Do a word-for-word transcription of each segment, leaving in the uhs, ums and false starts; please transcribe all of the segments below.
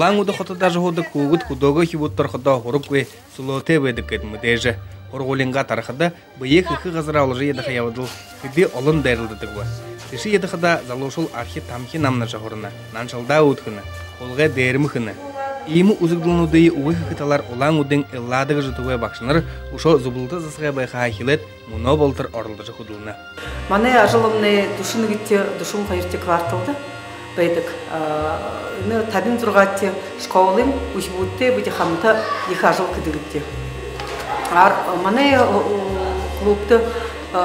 Улаан-Үдэ хотодо ажаһуудаг хүүгэд хүдөөгэй үхибүүдтэ орходоо һураггүй, сүлөөтэй байдаг гээд мэдээжэ. Һургуулиингаа тарахада бэеэ хэхэ газараа оложо ядаха ябадал хэды олон дайралдадаг бэ. Тиишэ ядахадаа залуушуул архи тамхи намнажа һурана, наншалдаа үүдхэнэ, хулгай дээрмэ хэнэ. Иимэ үзэгдэлнүүдые үгы хэхэ талаар Улаан-Үдын Эллада гэжэ түбэй багшанар үшөө зүблэлтэ засагай байхаһаа эхилээд мүнөө болотор оролдожо хүдэлнэ. Манай ажалнай дүшэн нэгэдэхи, дүшэн хоёрдохи кварталда байдаг. А, энэ табин зургаадахи школын үхибүүдтэй бидэ хамта ехэ ажал хэдэгбди. Ар-, манай, э, клубта, э,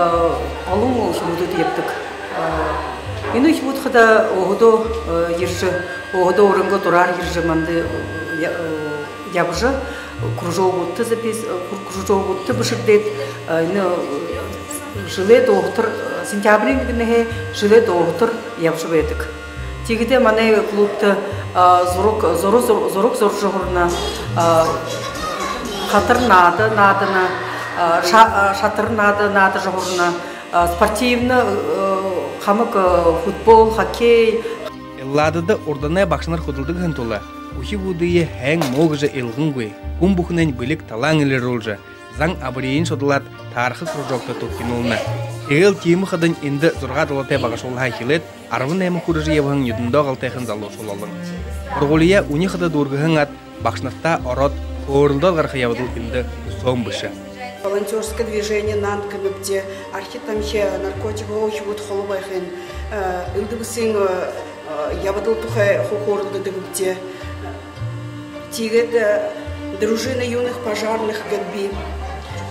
олон үхибүүд ябадаг. Э, энэ үхибүүд хадаа өөһэдөө, э, ерэжэ, өөһэдөө өөрынгөө дураар ерэжэ манда, э, я-, э, ябажа, кружогуудта запис-, э, кру-, кружогуудта бэшэгдээд, э, энэ, э, жэлэй дууһатар, э, сентябриин нэгэнһээ жэлэй дууһатар ябажа байдаг. Тиихэдээ манай клубта, а, зураг, зура-, зур-, зураг зуража һурана, а, хатар наада наадана, а, ша-, а, шатар наада наадажа һурана, а, спортивна, э, хамаг, э, футбол, хоккей. Элладада урданай багшанар хүдэлдэг һэн тула үхибүүдые һайн муу гэжэ илгангүй, хүн бүхэнэйнь бэлиг талаан элирүүлжэ, зан абариень шудалаад, таарха кружогто түбхинүүлнэ. Тиигээл тиимэ хадань эндэ зургаа долоотой багашуулһаа эхилээд арбан найман хүрэжэ ябаһан нюдэндөө галтайхан залуушуул олон. Һургуулияа үни хада дүүргэһэн аад, багшанартаа ороод, хөөрэлдөөл гараха ябадал эндэ үсөөн бэшэ. Волонтёрское движение «Нан» гэнэбди, архи тамхи, наркотикһаа үхибүүд холо байхын, э, элдэб эсэгын, э, э, ябадал тухай хө-, хөөрэлдэдэгбди. Тиигээд, э, «Дружина юных пожарных» гээд бии.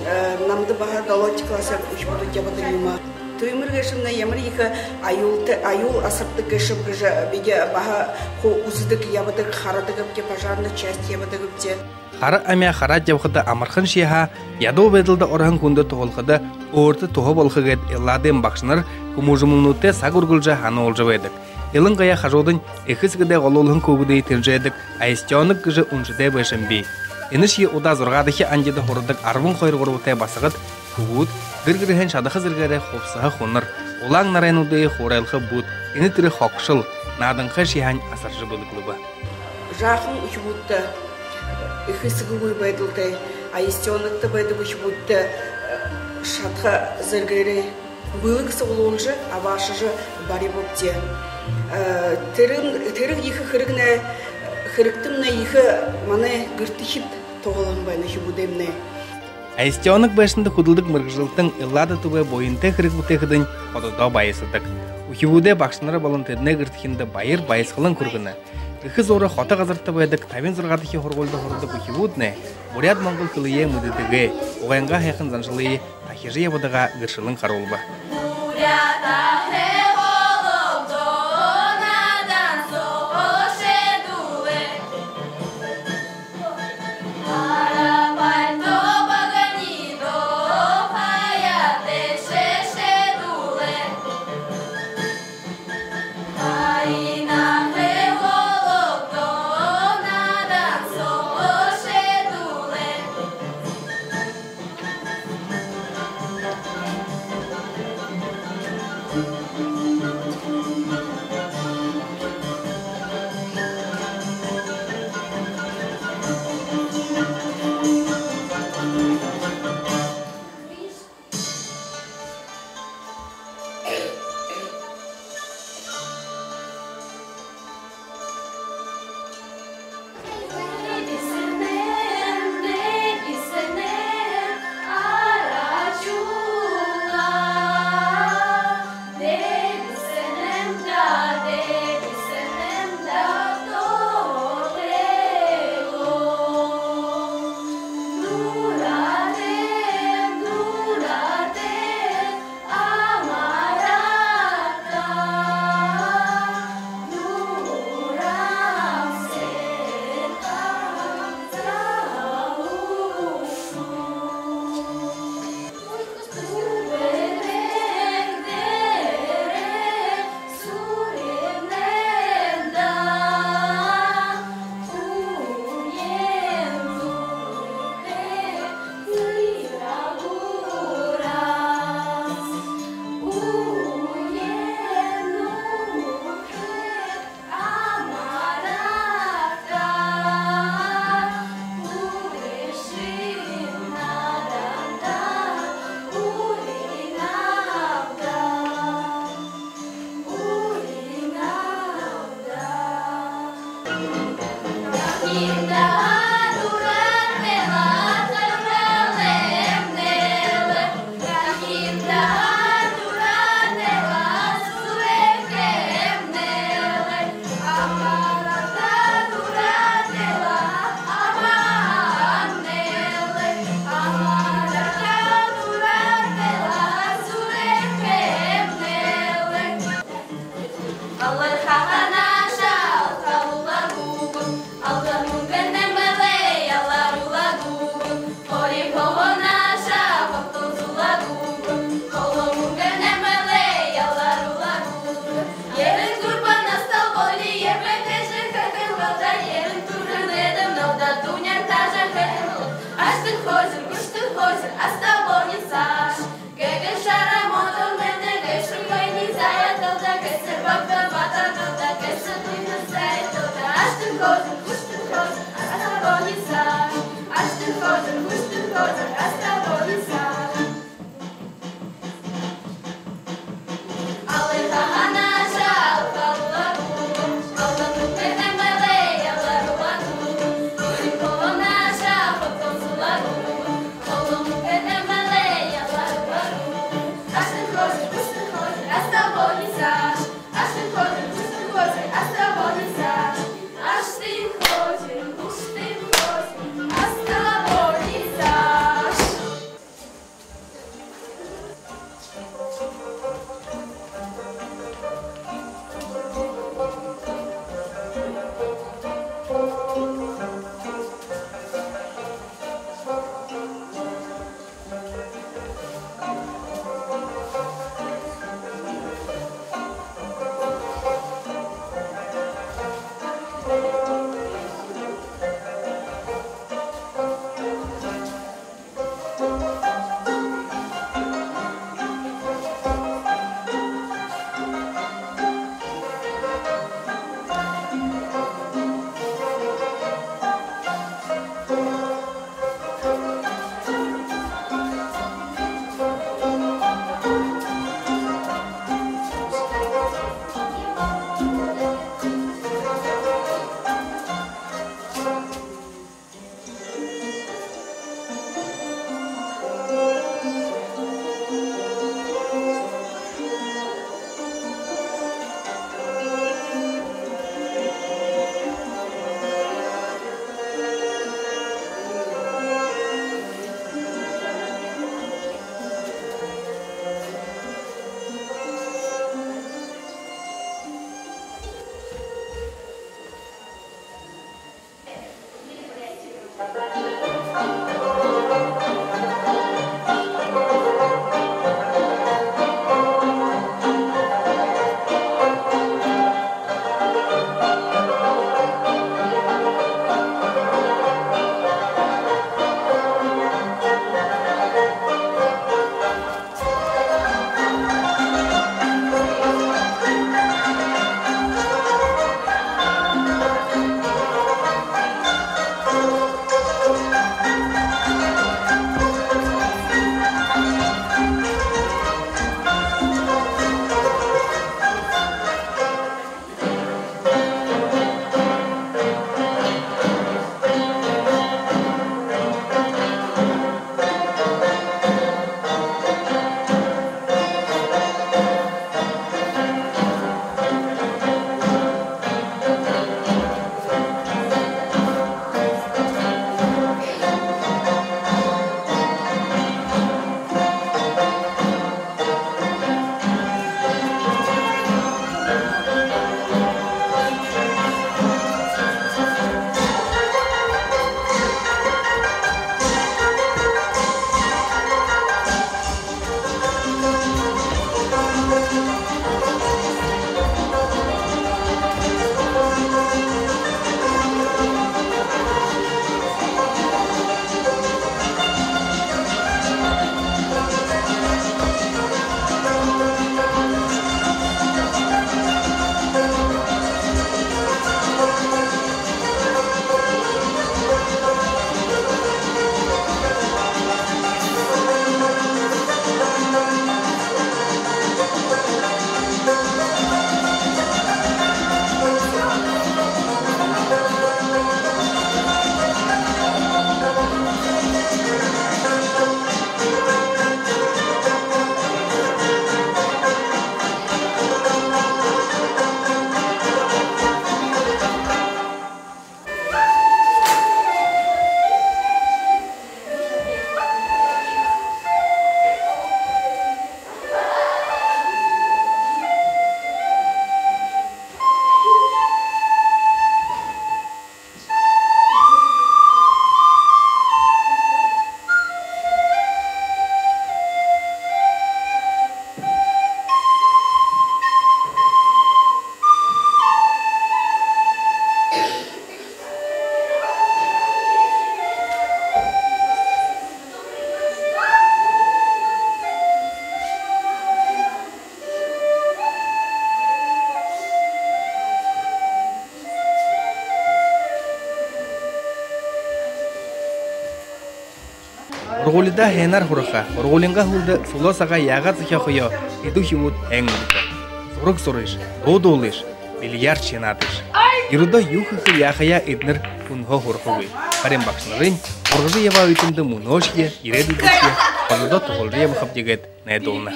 Э, намда баһа долоодохи классай үхибүүд ябадаг юм. Түймэр гээшэмнай ямар ехэ аюултай, аюул асардаг гээшэб гэжэ бидэ баһа хуу үзэдэг, ябадаг, харадагбди, пожарна часть ябадагбди. Хара амяа хараад ябахада амархан шье һаа, ядуу байдалда ороһон хүндэ туһалхада өөртэ туһа болохо гээд Элладын багшанар хүмүүжэмэлнүүдтэй саг үргэлжэ һануулжа байдаг. Илангаяа хажуудань эхэ эсэгэдээ голуулһан хүүгэдые тэнжээдэг «Аистёнок» гэжэ үншэтэй байшан бии. Энэшье удаа зургаадахи ангида һурадаг арбан хоёр гурбатай басагад, хүбүүд гэр гэрһээнь шадаха зэргээрээ хубсаһа хунар, улаан нарайнуудые хуурайлха бүд, энэ тэрэ хогшол, нааданхай шье һаань асаржа бэлэглэбэ. Жаахан үхибүүдтэ, эхэ эсэгэгүй байдалтай, «Аистёнокто» байдаг үхибүүдтэ, э, шадаха зэргээрээ бэлэг суглуулжа, абаашажа барибабди. Э, тэрэ, тэрэ ехэ хэрэгнай, хэрэгтэмнай ехэ манай гэртэхид туһалһан байна, үхибүүдэймнай. «Аистёнок» байшанда хүдэлдэг мэргэжэлтэн Эллада түбэй буянтай хэрэг бүтээхэдэнь хододоо баясадаг. Үхибүүдэй багшанарай болон тэдэнэй гэртэхиндэ баяр баясхалан хүргэнэ. Гэхэ зуура хото газарта байдаг табин зургаадахи һургуулида һурадаг үхибүүднай буряад-монгол хэлэеэ мэдэдэгэй, угайнгаа һайхан заншалые тахижа ябадагаа гэршэлэн харуулба. Астабони сааш, гэгэл шара модон мэнэ, гэшэр хойни заяаталда, гэсэр багта бататалда, гэсэр туйна заяаталда, аштан хозон, хүштэн хозон, астабони сааш, аштан хозон, хүштэн хозон, астабони сааш. Һургуулидаа һайнаар һураха, һургуулиингаа һүүлдэ сүлөө сагаа яагаад зохёохоёо эдэ үхибүүд һайн мэдэдэг. Зураг зурыш, дуу дуулыш, бильярд шанаадыш. Ерөөдөө юу хэхэ яахаяа эдэнэр хүнһөө һурахагүй. Харин багшанарынь һургажа ябаа үетэндэ мүнөөшье, ерээдүйдэшье холодоо туһалжа ябахабди гээд найдуулна.